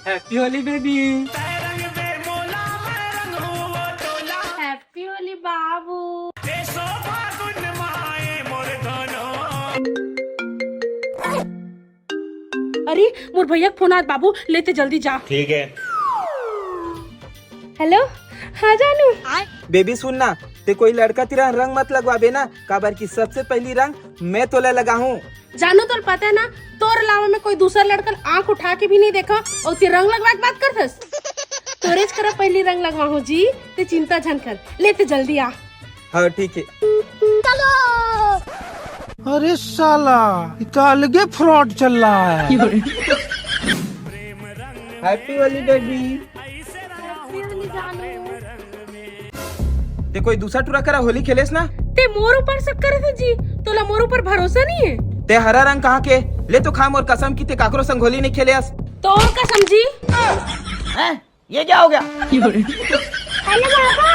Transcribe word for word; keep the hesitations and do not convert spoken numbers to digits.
Happy Holi baby। Happy Holi बाबू। अरे, मोर भैया के फोन आत बाबू, लेते जल्दी जा। ठीक है। हेलो, हाँ जानू। बेबी सुन ना, ते कोई लड़का तिरा रंग मत लगवाबे ना, काबर कि सबसे पहली रंग मैं तोला लगाहूँ। जानू, तोर पता है ना, तोर अलावा मैं कोई दूसर लड़का ल आंख उठा के भी नहीं देखा, और ते रंग लगवा के बात करथस। तोरेच करा पहली रंग लगवाहूँ जी, ते चिंता झन कर, लेते जल्दी आ। हाँ ठीक है। अरे साला, ये तो अलगे फ्रॉड चल रहा है। Happy Holi baby। ते कोई दूसरा टुरा करा होली खेलेस ना? ते मोर ऊपर शक करे थे जी, तोला मोर ऊपर भरोसा नहीं है। ते हरा रंग कहाँ के? ले तो खा मोर कसम कि ते काकरो संग होली नहीं खेले अस। तोर कसम जी। हैं? ये क्या हो गया? हेलो बाबा,